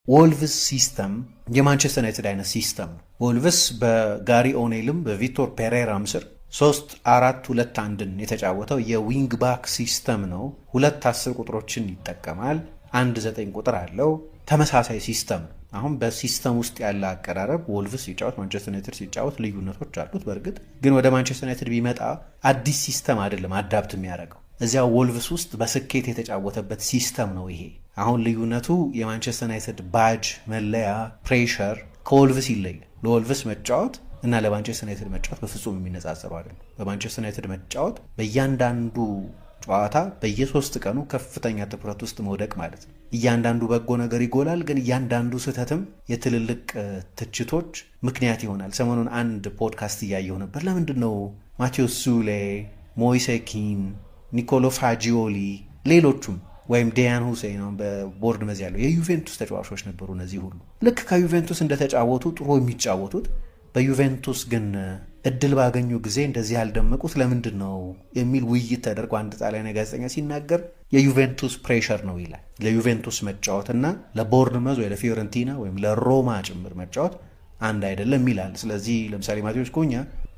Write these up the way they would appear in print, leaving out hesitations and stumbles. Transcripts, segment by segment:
ወልቭስ system የማንቸስተር ዩናይትድ አይነት system ነው። ወልቭስ በጋሪ ኦኔልም በቪክቶር ፔሬራም ስር 3-4-2-1ን የተጫወተው የ wing back system ነው። ሁለት 10 ቁጥሮችን ይጠቀማል። አንድ 9 ቁጥር አለው። ተመሳሳይ system ነው። አሁን በ system ውስጥ ያለ አቀራረብ ወልቭስ ሲጫወት፣ ማንቸስተር ዩናይትድ ሲጫወት ልዩነቶች አሉት። በእርግጥ ግን ወደ ማንቸስተር ዩናይትድ ቢመጣ አዲስ system አይደለም adapt የሚያደርገው፣ እዚያ ወልቭስ ውስጥ በስኬት የተጫወተበት system ነው ይሄ። አሁን ልዩነቱ የማንቸስተር ዩናይትድ ባጅ፣ መለያ፣ pressure ከወልቭስ ይለያል። ለወልቭስ መጫወት እና ለማንቸስተር ዩናይትድ መጫወት በፍጹም የሚነጻጸሩ አይደለም። በማንቸስተር ዩናይትድ መጫወት በእያንዳንዱ ጨዋታ በየሶስት ቀኑ ከፍተኛ ትኩረት ውስጥ መውደቅ ማለት ነው። እያንዳንዱ በጎ ነገር ይጎላል፣ ግን እያንዳንዱ ስህተትም የትልልቅ ትችቶች ምክንያት ይሆናል። ሰሞኑን አንድ ፖድካስት እያየሁ ነበር። ለምንድን ነው ማቴዎስ ሱሌ፣ ሞይሴ ኪን፣ ኒኮሎ ፋጂዮሊ፣ ሌሎቹም ወይም ዲያን ሁሴን በቦርንመዝ ያለው የዩቬንቱስ ተጫዋቾች ነበሩ። እነዚህ ሁሉ ልክ ከዩቬንቱስ እንደተጫወቱ ጥሩ የሚጫወቱት፣ በዩቬንቱስ ግን እድል ባገኙ ጊዜ እንደዚህ ያልደመቁት ለምንድን ነው የሚል ውይይት ተደርጎ አንድ ጣሊያን ጋዜጠኛ ሲናገር የዩቬንቱስ pressure ነው ይላል። ለዩቬንቱስ መጫወትና ለቦርንመዝ ወይ ለፊዮረንቲና ወይም ለሮማ ጭምር መጫወት አንድ አይደለም ይላል። ስለዚህ ለምሳሌ ማቴዎስ ኩኛ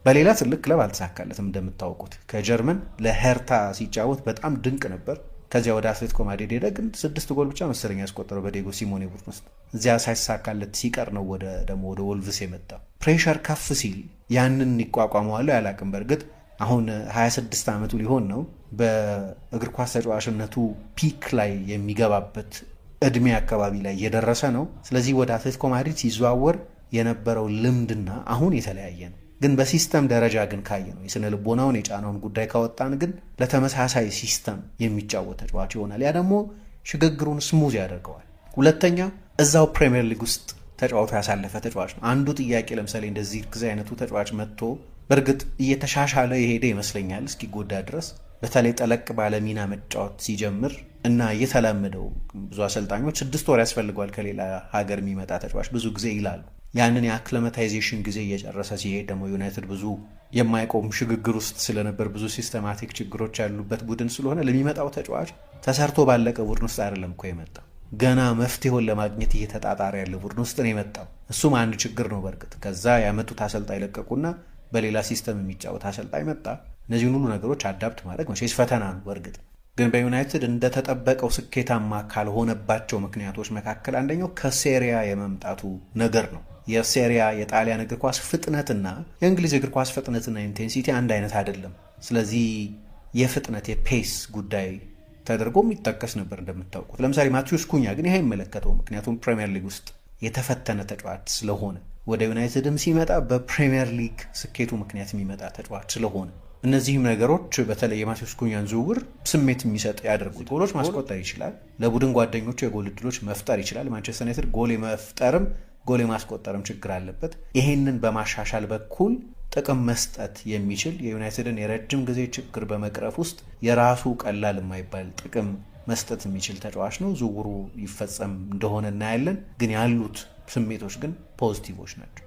በሌላ ትልቅ ክለብ አልተሳካለትም። እንደምታውቁት ከጀርመን ለሄርታ ሲጫወት በጣም ድንቅ ነበር። ከዚያ ወደ አትሌቲኮ ማድሪድ ሄደ፣ ግን ስድስት ጎል ብቻ መሰለኝ ያስቆጠረው በዲዬጎ ሲሞኔ ቡድን ውስጥ። እዚያ ሳይሳካለት ሲቀር ነው ወደ ደግሞ ወደ ወልቭስ የመጣው። Pressure ከፍ ሲል ያንን ይቋቋመዋል አላቅም። በእርግጥ አሁን 26 ዓመቱ ሊሆን ነው። በእግር ኳስ ተጫዋችነቱ peak ላይ የሚገባበት እድሜ አካባቢ ላይ እየደረሰ ነው። ስለዚህ ወደ አትሌቲኮ ማድሪድ ሲዘዋወር የነበረው ልምድና አሁን የተለያየ ነው። ግን በ system ደረጃ ግን ካየነው፣ የስነ ልቦናውን የጫናውን ጉዳይ ካወጣን ግን ለተመሳሳይ system የሚጫወት ተጫዋች ይሆናል። ያ ደግሞ ሽግግሩን smooth ያደርገዋል። ሁለተኛ፣ እዛው ፕሪሚየር ሊግ ውስጥ ተጫውቶ ያሳለፈ ተጫዋች ነው። አንዱ ጥያቄ ለምሳሌ እንደዚህ ጊዜ አይነቱ ተጫዋች መጥቶ፣ በእርግጥ እየተሻሻለ የሄደ ይመስለኛል እስኪጎዳ ድረስ፣ በተለይ ጠለቅ ባለ ሚና መጫወት ሲጀምር እና እየተላመደው፣ ብዙ አሰልጣኞች 6 ወር ያስፈልገዋል ከሌላ ሀገር የሚመጣ ተጫዋች ብዙ ጊዜ ይላሉ። ያንን የ acclimatization ጊዜ እየጨረሰ ሲሄድ ደግሞ ዩናይትድ ብዙ የማይቆም ሽግግር ውስጥ ስለነበር፣ ብዙ systematic ችግሮች ያሉበት ቡድን ስለሆነ፣ ለሚመጣው ተጫዋች ተሰርቶ ባለቀ ቡድን ውስጥ አይደለም እኮ የመጣው፣ ገና መፍትሄውን ለማግኘት እየተጣጣረ ያለ ቡድን ውስጥ ነው የመጣው። እሱም አንድ ችግር ነው። በእርግጥ ከዛ ያመጡት አሰልጣኝ ለቀቁና በሌላ system የሚጫወት አሰልጣኝ መጣ። እነዚህን ሁሉ ነገሮች adapt ማድረግ መቼስ ፈተና ነው። በእርግጥ ግን በዩናይትድ እንደተጠበቀው ስኬታማ ካልሆነባቸው ምክንያቶች መካከል አንደኛው ከሴሪያ የመምጣቱ ነገር ነው። የሴሪያ የጣሊያን እግር ኳስ ፍጥነትና የእንግሊዝ እግር ኳስ ፍጥነትና intensity አንድ አይነት አይደለም። ስለዚህ የፍጥነት የ pace ጉዳይ ተደርጎ የሚጠቀስ ነበር እንደምታውቁት። ለምሳሌ ማቴዎስ ኩኛ ግን ይሄ አይመለከተውም፣ ምክንያቱም ፕሪሚየር ሊግ ውስጥ የተፈተነ ተጫዋች ስለሆነ፣ ወደ ዩናይትድም ሲመጣ በፕሪሚየር ሊግ ስኬቱ ምክንያት የሚመጣ ተጫዋች ስለሆነ፣ እነዚህም ነገሮች በተለይ የማቴዎስ ኩኛን ዝውውር ስሜት የሚሰጥ ያደርጉት። ጎሎች ማስቆጠር ይችላል። ለቡድን ጓደኞቹ የጎል እድሎች መፍጠር ይችላል። ማንቸስተር ዩናይትድ ጎል የመፍጠርም ጎል የማስቆጠርም ችግር አለበት። ይሄንን በማሻሻል በኩል ጥቅም መስጠት የሚችል፣ የዩናይትድን የረጅም ጊዜ ችግር በመቅረፍ ውስጥ የራሱ ቀላል የማይባል ጥቅም መስጠት የሚችል ተጫዋች ነው። ዝውውሩ ይፈጸም እንደሆነ እናያለን። ግን ያሉት ስሜቶች ግን positive ኦች ናቸው።